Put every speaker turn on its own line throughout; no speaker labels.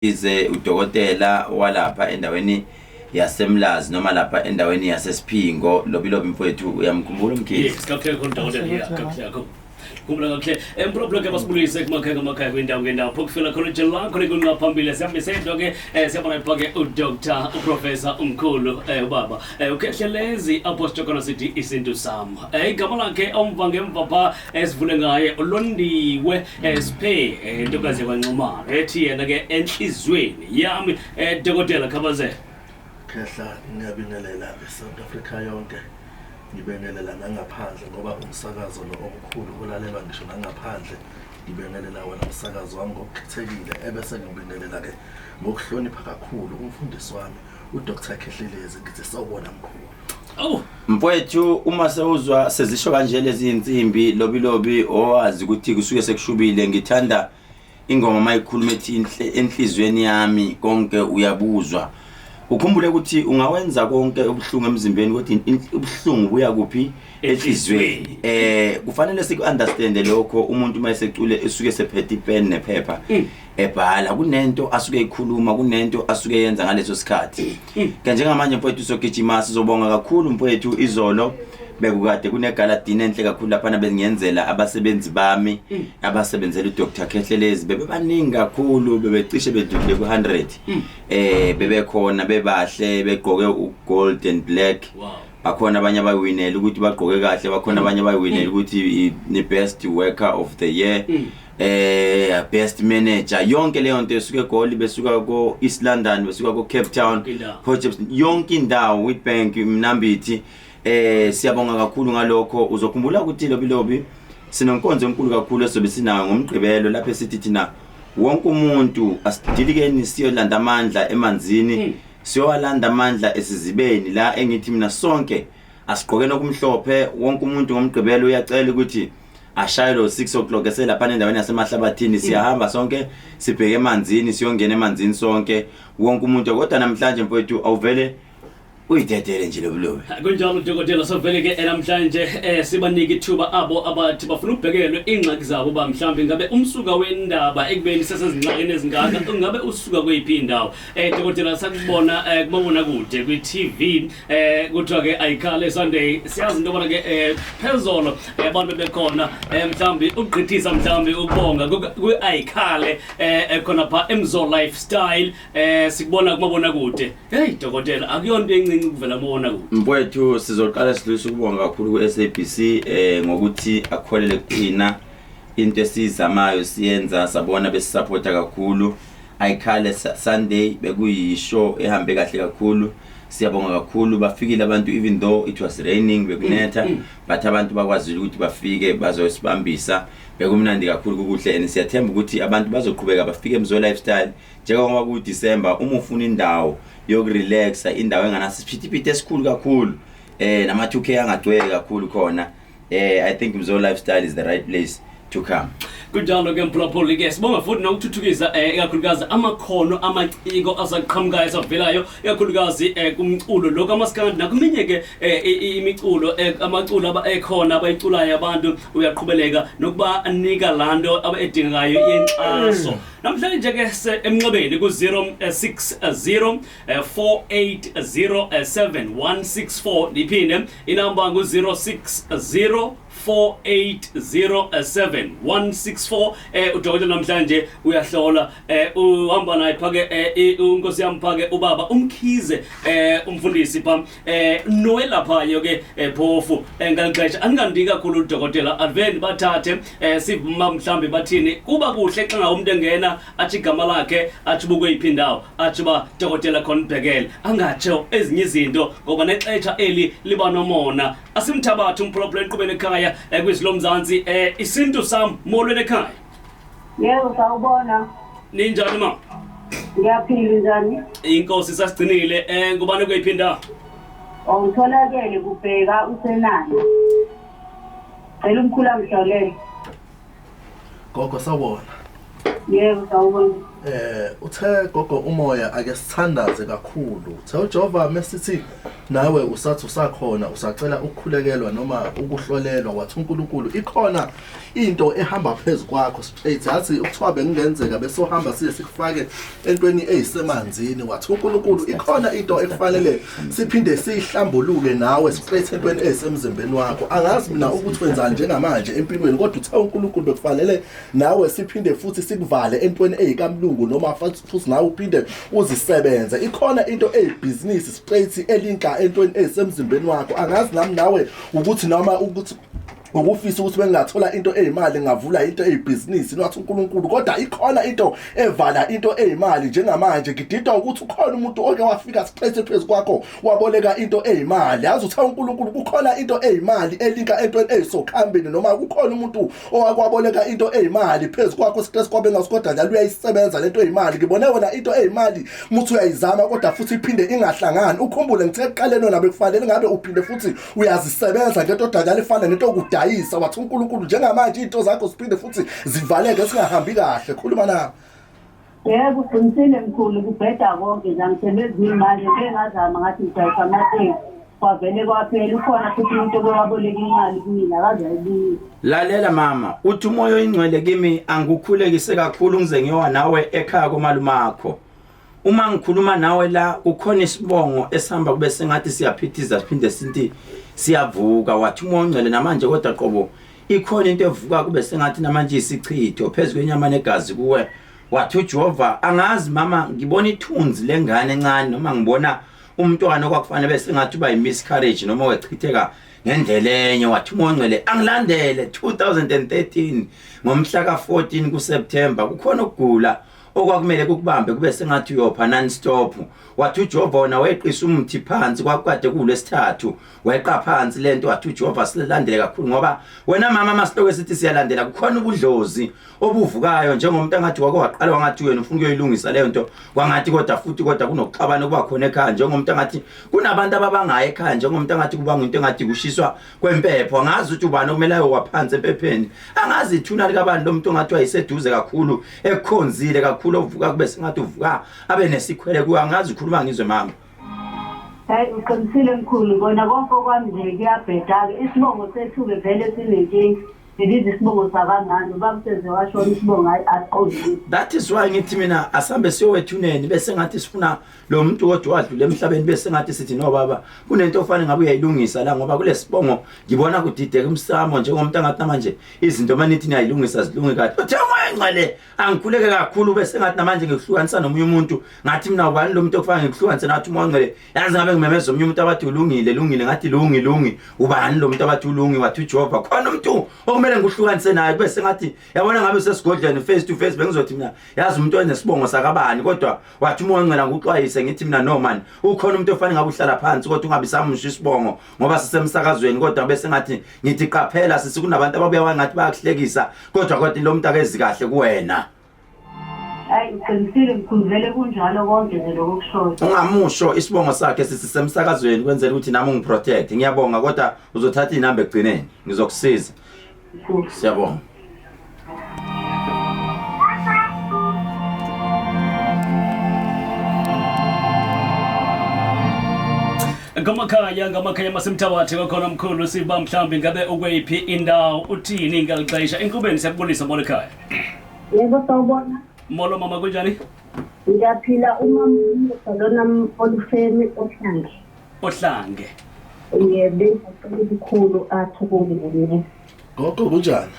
Ize udokotela walapha endaweni yaseMlazi noma lapha endaweni yaseSiphingo Lobilobi mfowethu uyamkhumbula uMkhize?
Yes, kakuhle kakhulu dokotela, yeah, kakuhle kakhulu. Khumbula kakuhle. Emphulaphula ke basibulise kumakhaya ngamakhaya kwindawo ngendawo. Phokufela khona nje lakho likunqa phambili sihambise into ke siyabona lapha ke uDr uProfessor umkhulu ubaba. UKhehlelezi apho sitshokona sithi isintu sam. Igama lakhe omva ngemva pha esivule ngaye uLondiwe Sphe intokazi yakwaNxumalo ethi yena ke enhliziyweni yami dokotela Khabazela.
Khehla ngiyabingelela eSouth Africa yonke ngibingelela nangaphandle ngoba umsakazo lo omkhulu ulalelwa ngisho nangaphandle ngibingelela wena msakazo wami ngokukhethekile ebese ngibingelela ke ngokuhlonipha kakhulu umfundisi wami uDr Khehlelezi ngithi sawubona mkhulu.
Oh,
Mfowethu uma sewuzwa sezisho kanje lezi insimbi Lobilobi owazi ukuthi kusuke sekushubile ngithanda ingoma mayikhuluma ethi enhliziyweni yami konke uyabuzwa. Ukhumbule ukuthi ungawenza konke ubuhlungu emzimbeni kodwa ubuhlungu buya kuphi enhliziyweni. Kufanele siku understand lokho umuntu uma esecule esuke sephethe ipen nephepha ebhala kunento asuke ekhuluma kunento asuke yenza ngaleso sikhathi. Ke njengamanje mfowethu sogijima sizobonga kakhulu mfowethu izolo bekukade kunegala dinner enhle kakhulu laphana bengiyenzela abasebenzi bami abasebenzela uDr Khehlelezi bebebaningi kakhulu bebecishe bedlule ku100 bebekhona bebahle begqoke ugold and black. Bakhona abanye abayiwinela ukuthi bagqoke kahle bakhona abanye abayiwinela ukuthi ni best worker of the year best manager yonke leyo nto esuke eGoli besuka ko East London besuka ko Cape Town Port Shepstone yonke indawo Witbank Mnambithi siyabonga kakhulu ngalokho. Uzokhumbula ukuthi Lobilobi sinenkonzo enkulu kakhulu esobe sinayo ngomgqibelo lapho esithi thina wonke umuntu asidilikeni siyolanda amandla emanzini siyowalanda amandla esizibeni la engithi mina sonke asigqoke nokumhlophe wonke umuntu ngomgqibelo uyacela ukuthi ashaye lo 6 o'clock eselapha endaweni yasemahlabathini siyahamba sonke sibheke emanzini siyongena emanzini sonke wonke umuntu. Kodwa namhlanje mfowethu awuvele uyidedele nje Lobilobi.
Kunjalo dokotela, sovele ke namhlanje sibanike ithuba abo abathi bafuna ukubhekelwe ingxaki zabo ba mhlawumbe ngabe umsuka wendaba ekubeni sesezingxakini ezingaka ngabe usuka kweyiphi indawo. Dokotela sakubona kumabona kude kwi-TV kuthiwa ke ayikhale Sunday siyazi into yobana ke phezolo abantu bekhona mhlawumbe ukugqithisa mhlawumbe ukubonga kwi-ayikhale khona pha eMzo Lifestyle sikubona kumabona kude. Hey dokotela akuyonto encinci ukuvela kumabona kude.
Mfowethu sizoqala sidlulise ukubonga kakhulu ku-SABC ngokuthi akholele kuthina into esizamayo siyenza sabona besisupporta kakhulu. Ayikhale Sunday bekuyishow ehambe kahle kakhulu siyabonga kakhulu bafikile abantu even though it was raining bekunetha but abantu bakwazile ukuthi bafike bazosibambisa bekumnandi kakhulu kukuhle and siyathemba ukuthi abantu bazoqhubeka bafike eMzo Lifestyle njengoba ku December uma ufuna indawo yokurelaxa indawo enganasiphithiphithi esikhulu kakhulu nama 2K angagcwele kakhulu khona I think Mzo Lifestyle is the right place to come.
Kunjalo ke mphulaphuli ke sibonga futhi nokuthuthukisa ikakhulukazi amakhono amaciko asaqhamukayo asavelayo ikakhulukazi kumculo lokho amaskandi nakuminye ke imiculo amaculo ekhona abayiculayo abantu uyaqhubeleka nokubanika lanto edingekayo yenkxaso. Namhlanje ke emnxebeni ku 060 480 7164 ndiphinde inamba ngu 060 480 7164 udokotela namhlanje uyahlola uhamba naye phake unkosi yami phake ubaba uMkhize umfundisi pha nowelaphayo ke phofu ngalixesha aningandi kakhulu udokotela aveni bathathe sivuma mhlambi bathini kuba kuhle xa ngabe umuntu engena athi igama lakhe athi bukweyiphi indawo athi ba dokotela khona ubhekele angatsho ezinye izinto ngoba nexesha eli liba nomona. Asimthabathe umphulaphula enkqubeni ekhaya kwizwi lomzantsi isintu sam molweni ekhaya.
Yebo sawubona.
Ninjani ma?
Ngiyaphila njani?
Inkosi sasigcinile ngubani kweyiphi indawo?
Awutholakele kubheka usenani. Cela umkhulu angihlolele.
Gogo sawubona.
Yebo sawubona.
Uthe gogo umoya ake sithandaze kakhulu. Uthe uJehova mesithi Nawe usathi usakhona usacela ukukhulekelwa noma ukuhlolelwa, wathi uNkulunkulu ikhona into ehamba phezu kwakho straight. Yathi ukuthiwa bekungenzeka besohamba siye sikufake entweni eyisemanzini, wathi uNkulunkulu ikhona into ekufanele siphinde siyihlambuluke nawe straight entweni eyisemzimbeni wakho. Angazi mina ukuthi wenzani njengamanje empilweni, kodwa uthe uNkulunkulu bekufanele nawe siphinde futhi sikuvale entweni eyikamlungu noma futhi nawe uphinde uzisebenze. Ikhona into eyibhizinisi straight elinka entweni eyisemzimbeni wakho. Angazi nami nawe ukuthi noma ukuthi ukufisa ukuthi bengingathola into eyimali ngavula into eyibhizinisi, wathi uNkulunkulu kodwa ikhona into evala into eyimali njengamanje. Ngididwa ukuthi ukhona umuntu oke wafika straight phezu kwakho waboleka into eyimali. Yazi uthe uNkulunkulu kukhona into eyimali elinka entweni eyisokhambini, noma kukhona umuntu owakwaboleka into eyimali phezu kwakho stress kwabe ngasikodwa njalo uyayisebenza lento eyimali. Ngibone wena into eyimali muthi uyayizama kodwa futhi iphinde ingahlangani. Ukhumbule ngithe ekuqaleni wena bekufanele ngabe uphinde futhi uyazisebenza ngento odanyala efana nento yokudayisa. Wathi uNkulunkulu njengamanje izinto zakho ziphinde futhi zivaleke singahambi kahle. Khuluma na.
Yebo, uqinisile mkhulu, kubheda konke nje, angisebenzi manje. Ngike ngazama ngathi ngidayisa amateksi, kwavele kwaphela. Ukhona futhi umuntu oke waboleka imali kumina akaze ayibuyise.
Lalela mama, uthi umoya oyingcwele kimi angikukhulekise kakhulu ngize ngiyowa nawe ekhaya komalumakho. Uma ngikhuluma nawe la kukhona isibongo esihamba kube sengathi siyaphithiza siphinde sithi siyavuka. Wathi umoya ongcwele namanje kodwa qobo ikhona into evuka kube sengathi namanje isichitho phezu kwenyama negazi kuwe. Wathi uJehova angazi mama, ngibona ithunzi lengane encane noma ngibona umntwana okwakufanele bese ngathi uba yi-miscarriage noma wechitheka ngendlela enye. Wathi umoya ongcwele angilandele 2013 ngomhla ka-14 kuSeptember kukhona ukugula okwakumele kukubambe kube sengathi uyopha non-stop. Wathi uJehova wona weqisa umuthi phansi, kwakukade kuwulwesithathu weqa phansi lento. Wathi uJehova silandele kakhulu ngoba wena mama masiloke sithi siyalandela kukhona ubudlozi obuvukayo njengomuntu angathi wake waqala wangathi wena ufuna ukuyoyilungisa leyo nto, kwangathi kodwa futhi kodwa kunokuxabana okuba khona ekhaya, njengomuntu angathi kunabantu ababangayo ekhaya, njengomuntu angathi kubanga into engathi kushiswa kwempepho. Angazi ukuthi ubani okumele ayowa phansi empepheni, angazi ithuna likabani lo muntu ongathi wayeseduze kakhulu ekukhonzile kakhulu ovuka kube sengathi uvuka abe nesikhwele kuyo. Angazi, ukhuluma ngizwe mama.
Hayi, uqinisile mkhulu, kona konke okwami nje kuyabheda-ke. Isibongo sethu-ke vele sinenkinga, ngibiza isibongo sakangani ubaba useze washona isibongo, hayi asiqondile.
That is why ngithi mina asambe siyowethuneni bese ngathi sifuna lo muntu kodwa wadlula emhlabeni, bese ngathi sithi no baba kunento ofanele ngabe uyayilungisa la, ngoba kulesibongo ngibona kudideka umsamo njengomuntu angathi namanje izinto manithi niyayilungisa zilunge kahle. Uthe umoya ngcwele angikhuleke kakhulu bese ngathi namanje ngikuhlukanisa nomunye umuntu, ngathi mina ubani lo muntu okufanele ngikuhlukanise nathi umoya ngcwele. Yazi ngabe ngimemeza omunye umuntu abathi ulungile lungile, ngathi lungi lungi ubani lo muntu abathi ulungi? Wathi uJehova khona umuntu okumele ngikuhlukanise naye, kube sengathi yabona ngabe usesigodlweni face to face bengizothi mina yazi umuntu onesibongo sakabani, kodwa wathi umoya ongcwele ngikuxwayise ngithi mina no man ukhona umuntu ofanele ngabe uhlala phansi kodwa ungabi samusho isibongo ngoba sisemsakazweni, kodwa bese ngathi ngithi qaphela sisi kunabantu ababuya wangathi bayakuhlekisa kodwa kodwa lo muntu akezi kahle kuwena.
Hayi, uqinisile mkhulu, vele kunjalo konke nje lokho kushoyo.
Ungamusho isibongo sakhe sisi semsakazweni kwenzela ukuthi nami ungiprotect. Ngiyabonga kodwa uzothatha inamba ekugcineni ngizokusiza. Siyabonga.
Ngamakhaya ngamakhaya masemthabathe kwakhona mkhulu siba mhlawumbi ngabe ukweyiphi indawo uthini ngalixesha enkqubeni siyakubulisa molo ekhaya.
Yebo, sawubona.
Molo mama, kunjani?
Ngiyaphila. Umama lona olufemi oHlange.
Ohlange.
Yebo, bengicela umkhulu athi kungunye.
Gogo kunjani?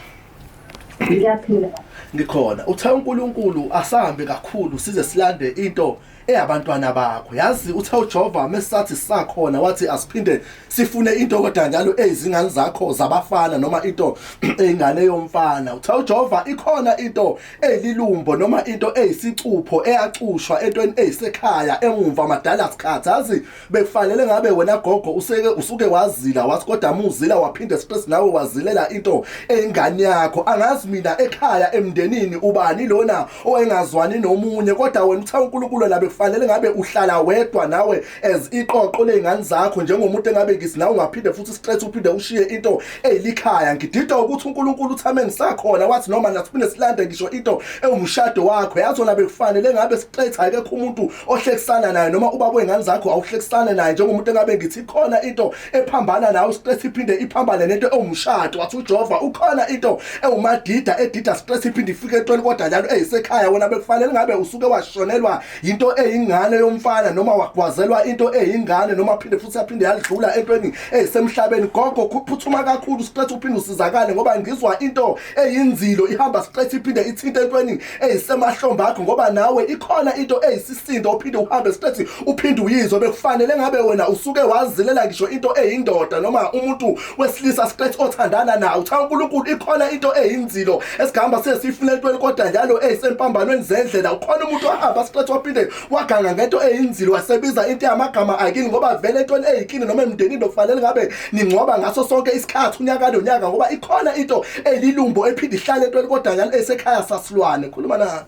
Ngiyaphila.
Ngikhona. Uthe uNkulunkulu asambe kakhulu size silande into eyabantwana bakho. Yazi uthe uJehova mesathi sakhona wathi asiphinde sifune into kodwa njalo ezingane zakho zabafana noma into eyingane yomfana. Uthe uJehova ikhona into eyililumbo noma into eyisicupho eyacushwa entweni eyisekhaya emumva madala sikhathi. Yazi bekufanele ngabe wena gogo useke usuke wazila wathi kodwa muzila waphinde stress nawe wazilela into eyingane yakho. Angazi mina ekhaya emndenini ubani lona owengazwani nomunye, kodwa wena uthe uNkulunkulu la bekufanele bekufanele ngabe uhlala wedwa nawe as iqoqo ley'ngane zakho njengomuntu engabe ngithi nawe ungaphinde futhi straight uphinde ushiye into eyilikhaya. Ngididwa ukuthi uNkulunkulu uthame ngisakhona wathi noma nasiphinde silande ngisho into ewumshado wakho. Yazi wona bekufanele ngabe straight akekho umuntu ohlekisana naye noma ubaba wey'ngane zakho awuhlekisane naye njengomuntu engabe ngithi khona into ephambana nawe stress iphinde iphambane nento ewumshado. Wathi uJehova ukhona into ewumadida edida stress iphinde ifike entweni kodwa njalo eyisekhaya. Wena bekufanele ngabe usuke washonelwa into eyingane yomfana noma wagwazelwa into eyingane noma phinde futhi yaphinde yadlula entweni eyisemhlabeni. Gogo, phuthuma kakhulu stress uphinde usizakale ngoba ngizwa into eyinzilo ihamba stress iphinde ithinte entweni eyisemahlombe akho ngoba nawe ikhona into eyisisindo ophinde uhambe straight uphinde uyizwe. Bekufanele ngabe wena usuke wazilela ngisho into eyindoda noma umuntu wesilisa straight othandana nawo. Cha, uNkulunkulu ikhona into eyinzilo esigamba sesifuna entweni kodwa njalo eyisempambanweni zendlela. Ukhona umuntu ohamba straight waphinde waganga ngento eyinzilo wasebiza into yamagama akini ngoba vele entweni eyikini noma emndenini okufanele ngabe ningcwaba ngaso sonke isikhathi unyaka nonyaka ngoba ikhona into eyilumbo ephinde ihlale entweni kodwa njalo esekhaya sasilwane. Khuluma na.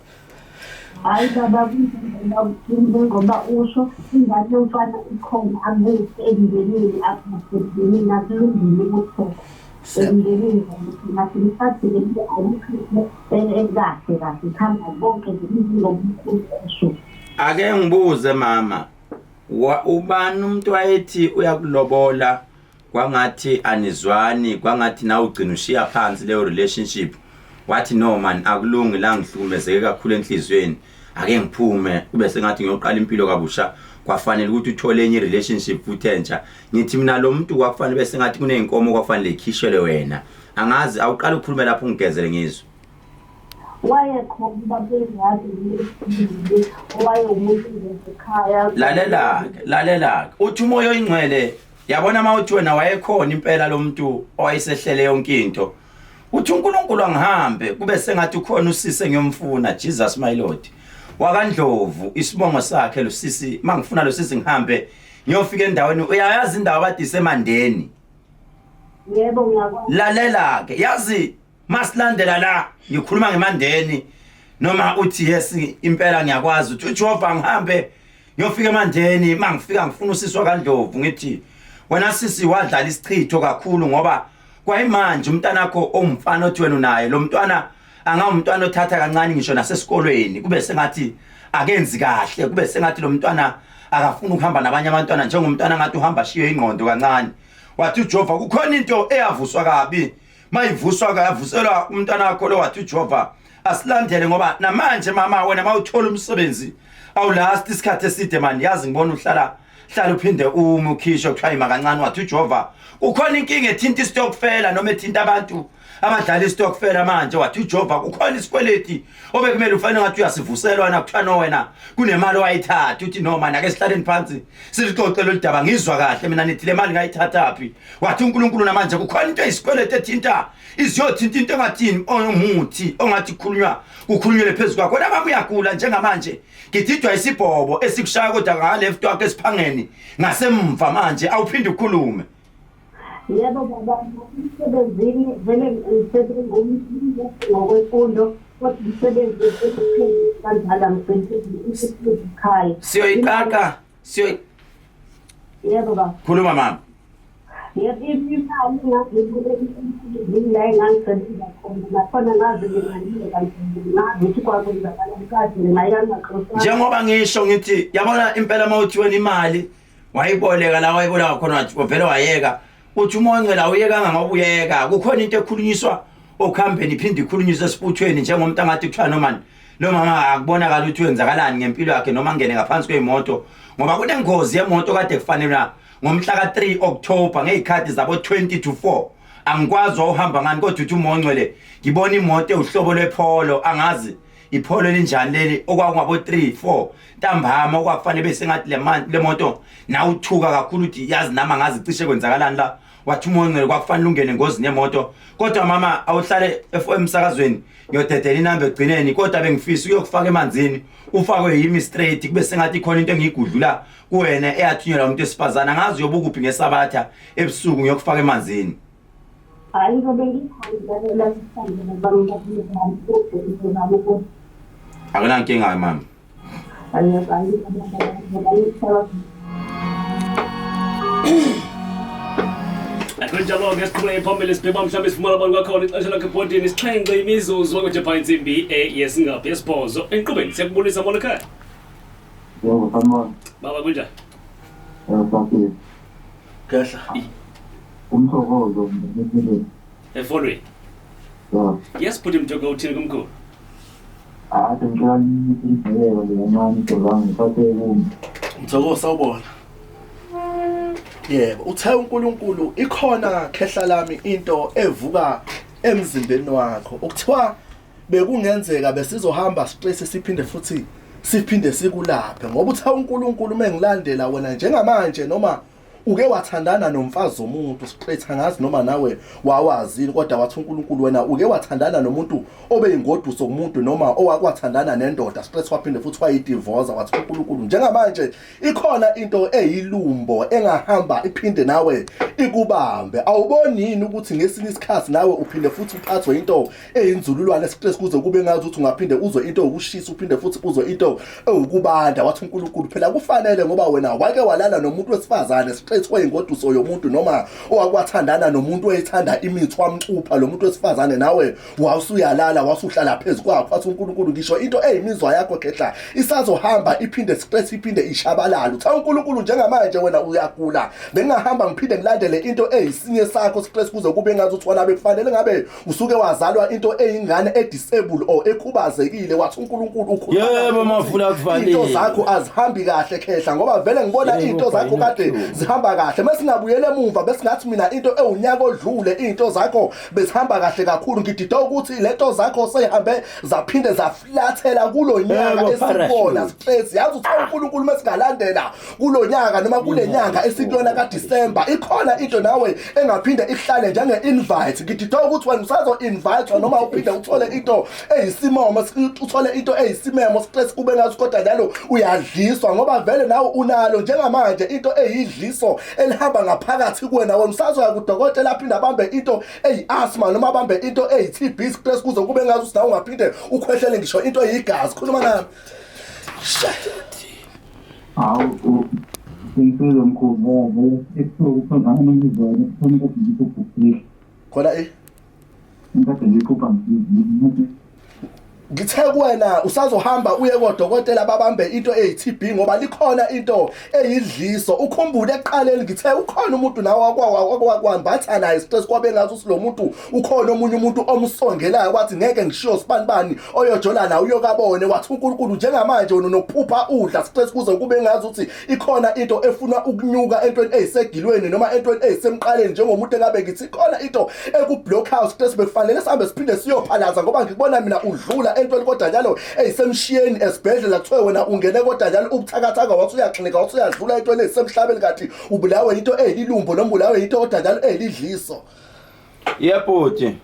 Hayi baba, njengoba usho ingane yomfana ikhona akuthi emndenini akusemndenini akulungile ukuthi emndenini nasemshadweni ayikho ekahle kahle kuhamba konke nje ngomkhulu esho.
Ake ngibuze mama, ubani umuntu wayethi uyakulobola kwangathi anizwani, kwangathi nawe ugcina ushiya phansi leyo relationship, wathi no man akulungi la, ngihlukumezeke kakhulu enhliziyweni, ake ngiphume kube sengathi ngiyoqala impilo kabusha, kwafanele ukuthi uthole enye relationship futhi entsha? Ngithi mina lo muntu kwakufanele bese ngathi kuney'nkomo kwakufanele ikhishelwe wena. Angazi, awuqala ukhulume lapho ungigezele ngizwe.
Wayekhona ubaba owayewumuntu ngekhaya.
Lalela-ke, lalela-ke, uthi umoya oyingcwele, yabona uma uthi wena wayekhona impela lo muntu owayesehlele yonke into, uthi uNkulunkulu angihambe kube sengathi ukhona usisi engiyomfuna. Jesus my Lord, wakaNdlovu isibongo sakhe lo sisi. Mangifuna lo sisi ngihambe ngiyofika endaweni, uyayazi indawo abathi iseMandeni?
Yebo, ngiyakwazi.
Lalela ke, yazi masilandela la ngikhuluma ngeMandeni noma uthi yes impela ngiyakwazi, uthi uJehova ngihambe ngiyofika eMandeni, mangifika ngifuna usisi wakaNdlovu, ngithi wena sisi wadlala isichitho kakhulu ngoba kwayimanje umntanakho owumfana othi wena unaye lo mntwana angawumntwana othatha kancane ngisho nasesikolweni kube sengathi akenzi kahle, kube sengathi lo mntwana akafuni ukuhamba nabanye abantwana, njengomntwana ngathi uhamba ashiye ingqondo kancane. Wathi uJehova kukhona into eyavuswa kabi, mayivuswa kayavuselwa umntwana wakho lo. Wathi uJehova asilandele ngoba namanje mama wena mawuthola umsebenzi awulast isikhathi eside mani, yazi ngibona uhlala hlala uphinde ume ukhishwe kuthiwa ima kancane. Wathi uJehova kukhona inkinga ethinta istokfela noma ethinta abantu abadlala istokfela manje. Wathi uJehova kukhona isikweleti obekumele ufanele ngathi uyasivuselwa na, kuthiwa no wena kunemali owayithatha, uthi no man ake sihlaleni phansi silixoxe lolu daba, ngizwa kahle mina nithi le mali ngayithathaphi. Wathi uNkulunkulu namanje kukhona into eyisikweleti ethinta iziyothinta into engathini omuthi ongathi kukhulunywa kukhulunyelwe phezu kwakho. Wena mama uyagula njengamanje, ngididwa isibhobo esikushaya kodwa nga-left wakho esiphangeni ngasemva manje awuphinde ukhulume.
Yebo baba, emsebenzini vele ngisebenza ngokwemfundo kodwa umsebenzi kanjalo angisebenzi ekhaya.
Siyoyiqaqa siyoy
Yebo baba.
Khuluma mama.
Yebo, imali ngazi la engangisebenza khona nakhona ngazi ngimalile kanti ngazi ukuthi kwakwenzakala kade ngayangaxoshwa.
Njengoba ngisho ngithi yabona impela uma uthi wena imali wayiboleka la wayiboleka khona wathi vele wayeka, uthi umoya ongcwele awuyekanga ngoba uyeka kukhona into ekhulunyiswa okuhambeni iphinde ikhulunyiswe esibuthweni njengomuntu angathi kuthiwa noma lo mama akubonakala ukuthi wenzakalani ngempilo yakhe noma angene ngaphansi kweyimoto ngoba kunengozi yemoto kade kufanele ngomhla ka-3 October ngey'khathi zabo 20 to 4. Angikwazi wawuhamba ngani kodwa uthi umoya ongcwele ngibona imoto ewuhlobo lwePolo, angazi iPolo elinjani leli, okwakungabo 3 4 ntambama okwakufanele bese ngathi le moto nawuthuka kakhulu uthi yazi nami angazi cishe kwenzakalani la. Wathi umoya ongcwele kwakufanele ungene engozini yemoto. Kodwa mama awuhlale emsakazweni, ngiyodedela inamba ekugcineni, kodwa bengifisa ukuyokufaka emanzini ufakwe yimi straight kube sengathi khona into engiyigudlula kuwena eyathunyelwa umuntu wesifazane. Angazi uyobe ukuphi ngesabatha ebusuku, ngiyokufaka emanzini.
Hayi, ngobe ngikhona bami.
Akunankinga mama.
Akunjalo-ke, siqhubeke phambili, sibheka mhlawumbe sifumana abantu kwakhona. Ixesha lakho ebhodini sixhenxe imizuzu nje phaa intsimbi yesingaphi, yesibhozo. Enkqubeni siyakubulisa, molo ekhaya.
Yebo, sanibona.
Baba, kunjani?
Saphila.
Kehla.
Umthokozo ngempilweni.
Efolweni.
Yebo.
Yes, bhuti Mtoko, uthini kumkhulu?
Ade ngicela ngibheke nje kancane into zami ngiphathe kumi.
Mthoko, sawubona. Yebo, uthe uNkulunkulu ikhona, khehla lami, into evuka emzimbeni wakho. Ukuthiwa bekungenzeka besizohamba stress, siphinde futhi siphinde sikulaphe, ngoba uthe uNkulunkulu mengilandela wena njengamanje, noma uke wathandana nomfazi womuntu straight, angazi noma nawe wawazini, kodwa wathi uNkulunkulu wena uke wathandana nomuntu obeyingoduso kumuntu, noma owakwathandana nendoda straight, waphinde futhi wayidivorce. Wathi uNkulunkulu njengamanje ikhona into eyilumbo engahamba iphinde nawe ikubambe. Awuboni yini ukuthi ngesinye isikhathi nawe uphinde futhi uphathwe into eyinzululwane stress, kuze kube ngathi ukuthi ungaphinde uzwe into yokushisa, uphinde futhi uzwe into ewukubanda? Wathi uNkulunkulu phela kufanele, ngoba wena wake walala nomuntu wesifazane straight oyingoduso yomuntu, noma owakwathandana nomuntu oyithanda imithi, wamcupha lo muntu wesifazane, nawe wawusuyalala, wasuhlala phezu kwakho. Wathi uNkulunkulu ngisho into eyimizwa yakho, khehla, isazohamba iphinde stress, iphinde ishabalala. Uthe uNkulunkulu njengamanje wena uyagula, bengingahamba ngiphinde ngilandele into eyisinye sakho stress, kuze kube ngathi uthi wena bekufanele ngabe usuke wazalwa into eyingane edisable or ekhubazekile. Wathi uNkulunkulu ukhuluma
Yebo, Mafula, akuvalile.
into zakho azihambi kahle, khehla, ngoba vele ngibona into zakho kade zihamba kahle. Mesingabuyela emuva, besingathi mina into ewunyaka odlule into zakho bezihamba kahle kakhulu. Ngidida ukuthi lento zakho seyihambe zaphinde zaflathela kulo nyaka
Yebo,
esibona
parachute.
stress. Yazi, uthe uNkulunkulu mesingalandela kulo nyaka noma kule nyanga esikuyona kaDecember, ikhona into nawe engaphinde ihlale njenge invite. Ngidida ukuthi wena usazo invite noma uphinde uthole into eyisimomo, uthole into eyisimemo stress, kube ngathi kodwa njalo uyadliswa, ngoba vele nawe unalo njengamanje into eyidliso elihamba ngaphakathi kuwena. Wena usazoya kudokotela, aphinde abambe into eyi-asthma noma abambe into eyi-TB stress, kuze kube ngathi uthi nawe ungaphinde ukhwehlele ngisho into eyigazi. Khuluma nami.
Hawu, ngisize mkhulu, ngoba vele ebusuku kukhona imizwa kukhona kade ngiphupha.
Khona eh
Ngikade ngiphupha.
Ngithe kuwena usazohamba uye kodokotela, babambe into eyi-TB, ngoba likhona into eyidliso. Ukhumbule ekuqaleni ngithe ukhona umuntu nawe wakwambatha naye stress, kwabe ngathi uthi lo muntu ukhona omunye umuntu omsongelayo, wathi ngeke ngishiyo sibani bani oyojola nawe uyokabone. Wathi uNkulunkulu njengamanje wena unokuphupha udla stress, kuze kube ngathi uthi ikhona into efuna ukunyuka entweni eyisegilweni noma entweni eyisemqaleni, njengomuntu engabe ngithi ikhona into eku-block house stress. Bekufanele sihambe siphinde siyophalaza, ngoba ngikubona mina udlula entweni kodwa njalo eyisemshiyeni esibhedlela, kuthiwe wena ungene kodwa njalo ubuthakathaka, wathi uyaxineka, wathi uyadlula entweni eyisemhlabeni, kanti ubulawe into eyilumbo noma ubulawe into kodwa njalo eyilidliso.
Yebhuti.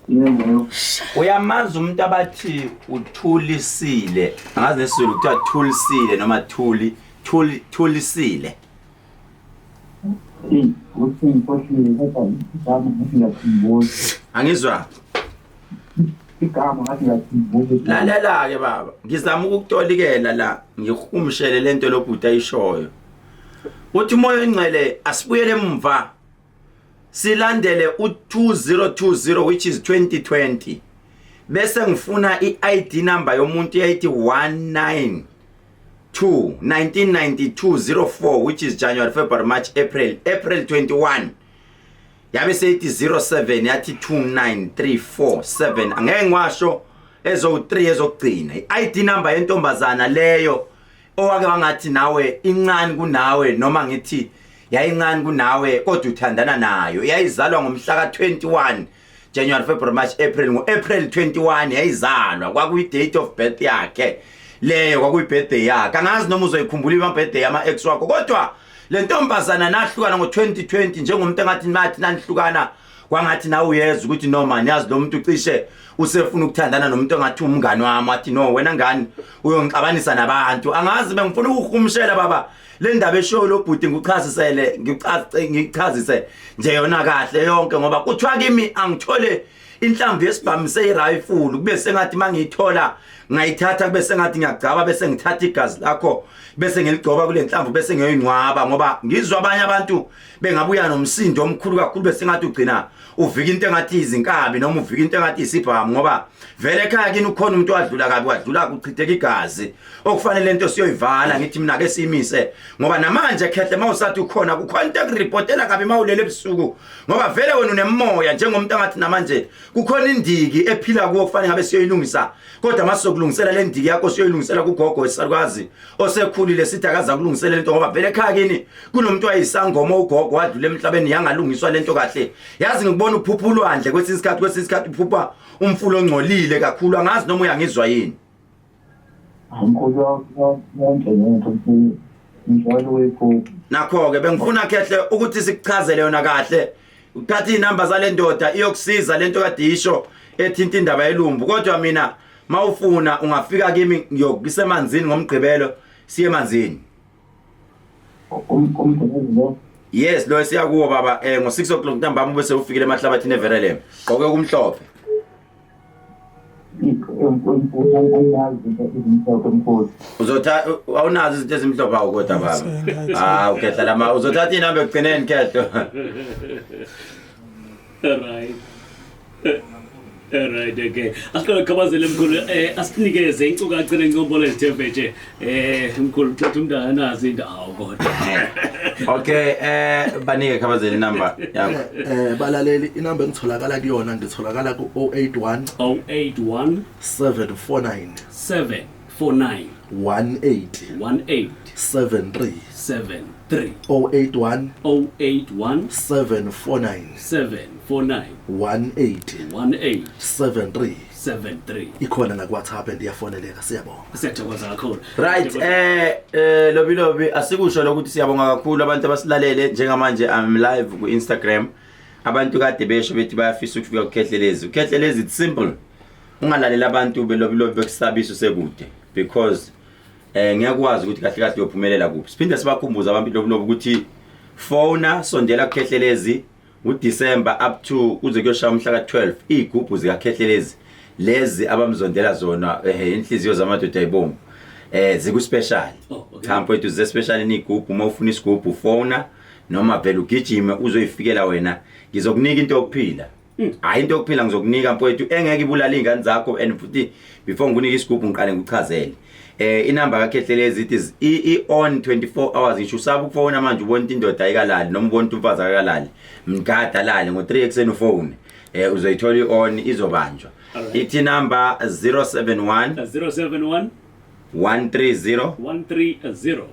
Yebo.
Uyamazi umuntu abathi uthulisile? Angazi nesiZulu kuthiwa thulisile noma thuli, thuli, thulisile.
Eyi, ukuthi ngikhohliwe, kodwa igama ngathi ngiyakhumbula.
Angizwa.
Igama ngathi ngiyakhumbula.
Lalela ke baba, ngizama ukukutolikela la, ngihumshele lento lobhuti ayishoyo. Uthi umoya oyingcwele asibuyele emva, silandele u2020, which is 2020, bese ngifuna i-ID number yomuntu yayithi 19 2 1992 04, which is January, February, March, April, April 21, yabe seyithi 07, yathi 29347. Angeke ngiwasho ezo3 ezokugcina. I-ID number yentombazana leyo owake wangathi nawe incane kunawe, noma ngithi yayincane kunawe kodwa uthandana nayo, yayizalwa ngomhla ka21 January, February, March, April, ngo-April 21 yayizalwa, kwakuyi date of birth yakhe leyo, kwakuyi birthday yakhe. Angazi noma uzoyikhumbula ima birthday yama ex wakho, kodwa le ntombazana nahlukana ngo-2020, njengomuntu engathi nathi nanihlukana, kwangathi nawe uyezwa ukuthi no man, yazi lo muntu ucishe usefuna ukuthandana nomuntu engathi umngani wami, wathi no wena ngani uyongixabanisa nabantu. Angazi, bengifuna ukuhumshela baba le ndaba eshoyo lo bhuti, ngikuchazisele, ngikuchazise nje yona kahle yonke, ngoba kuthiwa kimi angithole Inhlamvu yesibhamu seyirifle kube sengathi mangiyithola ngayithatha, kube sengathi ngiyagcaba, bese ngithatha igazi lakho bese ngiligcoba kule nhlamvu, bese ngiyoyingcwaba, ngoba ngizwa abanye abantu bengabuya nomsindo omkhulu kakhulu, bese ngathi ugcina uvika into engathi izinkabi noma uvika into engathi isibhamu, ngoba vele ekhaya kini ukhona umuntu wadlula kabi, wadlula kuchitheka igazi okufanele lento siyoyivala. Ngithi mina ke siyimise, ngoba namanje khehle mawusathi ukhona, kukhona into ekuripotela kabi mawulele ebusuku, ngoba vele wena unemoya njengomuntu angathi namanje kukhona indiki ephila kuwo kufanele ngabe siyoyilungisa. Kodwa masizokulungisela le ndiki yakho, siyoyilungisela kugogo wesalukazi osekhulile, sithi akaza kulungisela lento, ngoba vele ekhaya kini kunomuntu wayisangoma, ugogo wadlula emhlabeni, yangalungiswa lento kahle. Yazi ngikubona uphupha ulwandle kwesinye isikhathi, kwesinye isikhathi uphupha umfula ongcolile kakhulu. Angazi noma uyangizwa yini.
Mkhulu, yonke lento ngijwayele ukuyiphupha.
Nakho-ke bengifuna khehle ukuthi sikuchazele yona kahle, uthathe iy'namba zale ndoda, iyokusiza lento kade isho ethinta indaba yelumbu. Kodwa mina mawufuna ungafika kimi, ngiyokubisa emanzini ngoMgqibelo, siye emanzini.
Umgqibelo lo?
Yes, lo siya kuwo baba, ngo-6 o'clock ntambama ube sewufikile emahlabathini eVerelem, gqoke kumhlophe.
Angazi izinto ezimhlophe, mkhulu.
Uzotha awunazo izinto ezimhlophe awu, kodwa baba, ah, ukhehla lama uzothatha inamba ekugcineni, khehlo.
Alright, okay. Asiqale khabazele mkhulu, asinikeze inkcukacha nencombolo ezithembeje. Mkhulu, thatha umntana nazi indawo kodwa.
Okay, banike khabazele inamba yakho.
Balaleli, inamba engitholakala kuyona, ngitholakala ku 081
081
749
749
18
18
73.
73.
081
081
749
749
18
18
73.
73.
Ikhona na WhatsApp and iyafoneleka. Siyabonga.
Siyathokoza kakhulu.
Right, lobi lobi, asikusho lokuthi siyabonga kakhulu abantu abasilalele njengamanje. I'm live ku Instagram. Abantu kade besho bethi bayafisa ukufika kuKhehlelezi. UKhehlelezi, it's simple. Ungalalela abantu belobi lobi bekusabisa usekude, because ngiyakwazi ukuthi kahle kahle uyophumelela kuphi. Siphinde sibakhumbuza abantu lobi lobi ukuthi fona, sondela kuKhehlelezi uDecember up to kuze kuyoshaya umhla ka12, izigubhu zikaKhehlelezi lezi abamzondela zona, inhliziyo zamadoda ayibomvu, ziku special.
Oh, okay.
Cha mfowethu, ze special inigubhu. Uma ufuna isigubhu, fona noma vele ugijime uzoyifikela wena. Ngizokunika into yokuphila, hayi, into yokuphila ngizokunika mfowethu engeke ibulale izingane zakho. And futhi before ngikunike isigubhu, ngiqale ngikuchazele inamba kaKhehlelezi. It is i on 24 hours. Ngisho usaba ukufona manje, ubona ukuthi indoda ayikalali noma ubona ukuthi umfazi akakalali, mgada lale ngo3 ekseni, ufone, uzoyithola i-on, izobanjwa.
Alright.
Ithi number 071
071
130
130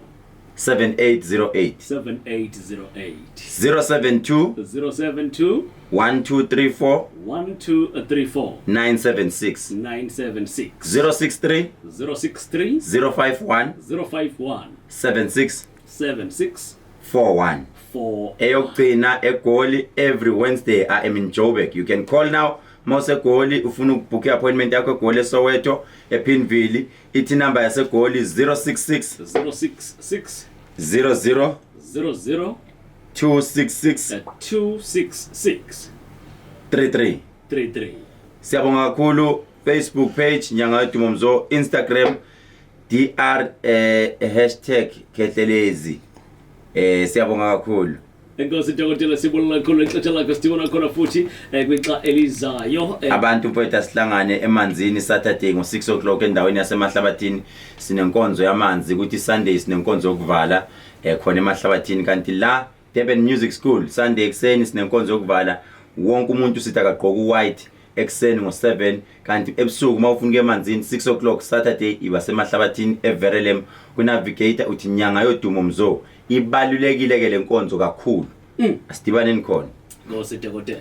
7808.
7808.
072
072
1234
1234
976.
976.
063
063
051
051
76
76
41.
4.
Eyokugcina, eGoli, every Wednesday I am in Joburg. You can call now mawusegoli ufuna ukubhukha i-appointment yakho eGoli, eSoweto, ePinville. Ithi number yaseGoli 066
066
00
00
266
266
33.
33.
Siyabonga kakhulu. Facebook page Nyanga Yodumo Mzo, Instagram dr #Khehlelezi. Siyabonga kakhulu.
Enkosi dokotela, sibonga kakhulu ixesha lakho. Sibona khona futhi kwixa elizayo.
Abantu mfowethu, asihlangane emanzini Saturday ngo-6 o'clock endaweni yaseMahlabathini. Sinenkonzo yamanzi, ukuthi Sunday sinenkonzo yokuvala khona eMahlabathini. Kanti la Durban Music School, Sunday ekuseni sinenkonzo yokuvala. Wonke umuntu sithi akagqoka uwhite ekuseni ngo-7. Kanti ebusuku uma ufuna ukuya emanzini, 6 o'clock Saturday, iba seMahlabathini eVerelem, kunavigator uthi Nyanga Yodumo Mzo. Ibalulekile ke le nkonzo kakhulu, asidibaneni khona.
Nkosi dokotela.